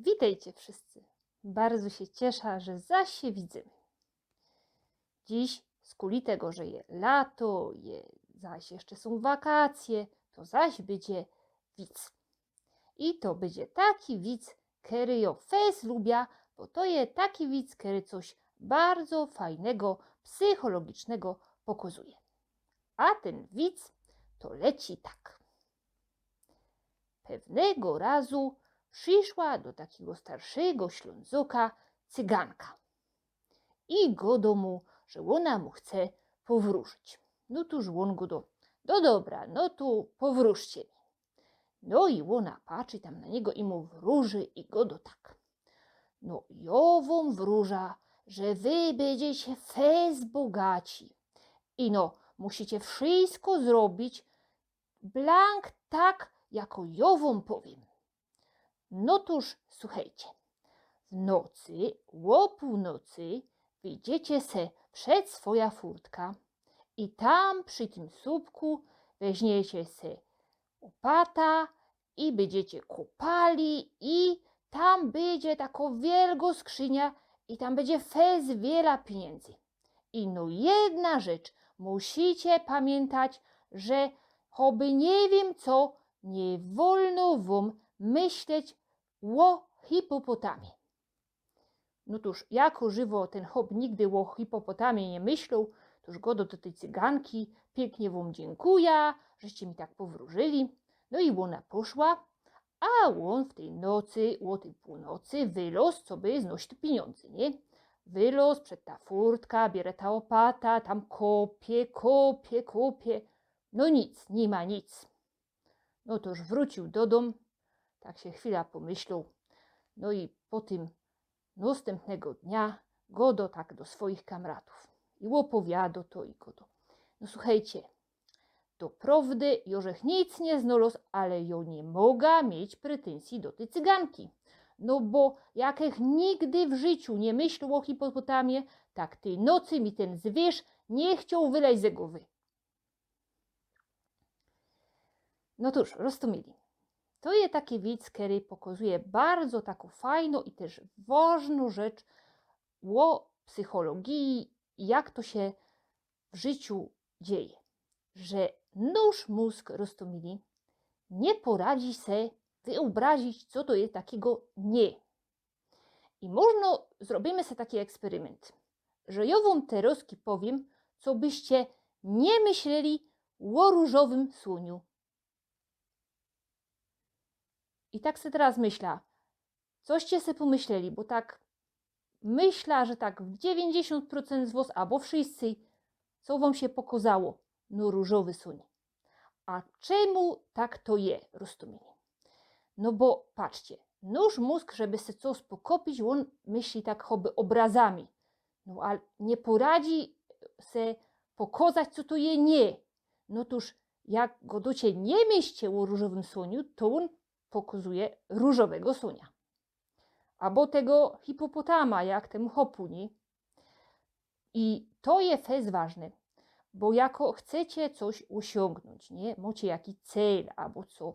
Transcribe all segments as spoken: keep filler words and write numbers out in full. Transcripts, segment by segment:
Witejcie wszyscy. Bardzo sie ciesza, że zaś sie widzymy. Dziś, skuli tego, że je lato, je, zaś jeszcze sōm wakacje, to zaś bydzie wic. I to bydzie taki wic, kery jo fest lubia, bo to je taki wic, kery coś bardzo fajnego, psychologicznego pokazuje. A tyn wic to leci tak. Pewnego razu prziszła do takigo starszego Ślōnzoka cyganka i godo mu, że ôna mu chce powrōżyć. No tōż ôn godo: „No dobra, no to powrōżcie mi”. No i ôna patrzi tam na niego i mu wrōży i godo tak: „No jo wōm wrōża, że wy bydziecie fest bogaci. I no, musicie wszysko zrobić blank tak, jako jo wōm powiym. No tōż słuchejcie. W nocy, ô pōłnocy, wyjdziecie se przed swoja furtka i tam przi tym supku weźmiecie se ôpata i bydziecie kopali i tam bydzie tako wielgo skrzynia i tam bydzie fest wiela piniyndy. I no jedna rzecz, musicie pamiyntać, że choby niy wiym co, niy wolno wōm myśleć ô hipopotamie”. No tōż, jako żywo tyn chop nigdy ô hipopotamie niy myśloł, tōż godo do tyj cyganki: „Piyknie wōm dziynkuja, żeście mi tak powrōżyli”. No i ôna poszła, a ôn w tyj nocy, ô tyj pōłnocy wyloz, coby znojś te piniyndy, niy? Wyloz przed ta furtka, biere ta ôpata, tam kopie, kopie, kopie. No nic, niy ma nic. No tōż wrōciōł do dōm, tak sie chwila pomyśloł. No i potym nostympnego dnia godo tak do swoich kamratōw i ôpowiado to i godo: „No słuchejcie, doprowdy jo żech nic niy znolōz, ale jo niy moga mieć pretynsji do tyj cyganki. No bo jakech nigdy w życiu niy myśloł ô hipopotamie, tak tyj nocy mi tyn zwierz niy chcioł wyleź ze gowy”. No tōż, roztōmili. To je taki wic, kery pokazuje bardzo tako fajno i tyż ważno rzecz ô psychologii, jak to sie w życiu dzieje, że nōsz mōzg, roztōmili, niy poradzi se wyobrazić, co to je takigo niy. I możno zrobimy se taki eksperymynt, że jo wōm terozki powiym, co byście niy myśleli ô rōżowym słōniu. I tak se teroz myśla, coście se pomyśleli, bo tak myśla, że tak w dziewiyńćdziesiōnt procynt z wos, abo wszyscy, co wōm sie pokazało, no rōżowy sōń. A czymu tak to je, roztōmili? No bo patrzcie, nōsz mōzg, żeby se cos pokopić, ôn myśli tak choby ôbrazami. No ale niy poradzi se pokazać, co to je niy. No tōż, jak godōcie niy myślcie ô rōżowym sōniu, to ôn pokazuje rōżowego sōnia. Abo tego hipopotama, jak tymu chopu, niy? I to je fest ważne, bo jako chcecie coś ôsiōngnōńć, niy? Mocie jakiś cel abo co,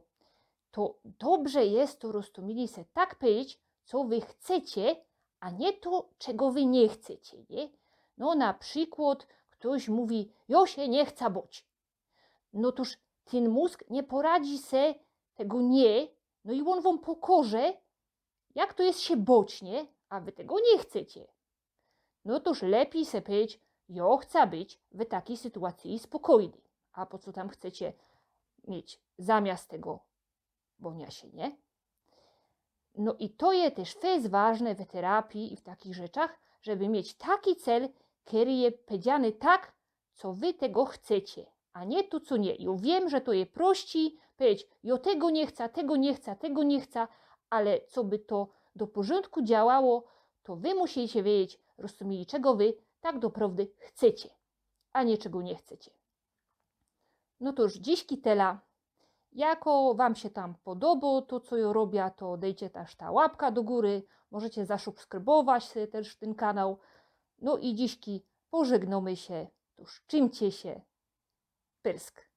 to dobrze je to, roztōmili, se tak powiedzieć, co wy chcecie, a niy to, czego wy niy chcecie, niy? No na przikłod ftoś mōwi: „Jo sie niy chca boć”. No tōż tyn mōzg niy poradzi se tego niy, no i ôn wōm pokoże, jak to je sie boć, niy? A wy tego niy chcecie. No tōż lepij se powiedzieć: „Jo chca być w takij sytuacyji spokojny”. A po co tam chcecie mieć zamiast tego bonia sie, niy? No i to je tyż fest ważne w terapii i w takich rzeczach, żeby mieć taki cel, kery je powiedziany tak, co wy tego chcecie, a niy to, co niy. Jo wiym, że to je prości powiedzieć: „Jo tego niy chca, tego niy chca, tego niy chca”, ale coby to do porzōndku działało, to wy musicie wiedzieć, roztōmili, czego wy tak doprowdy chcecie, a niy czego niy chcecie. No to już dziśki tela. Jako wam sie tam podobo to, co jo robia, to dejcie tyż ta łapka do gōry. Możecie zasubskrybować se tyż tyn kanał. No i dziśki pożegnōmy sie. Tuż trzimcie sie. Pyrsk.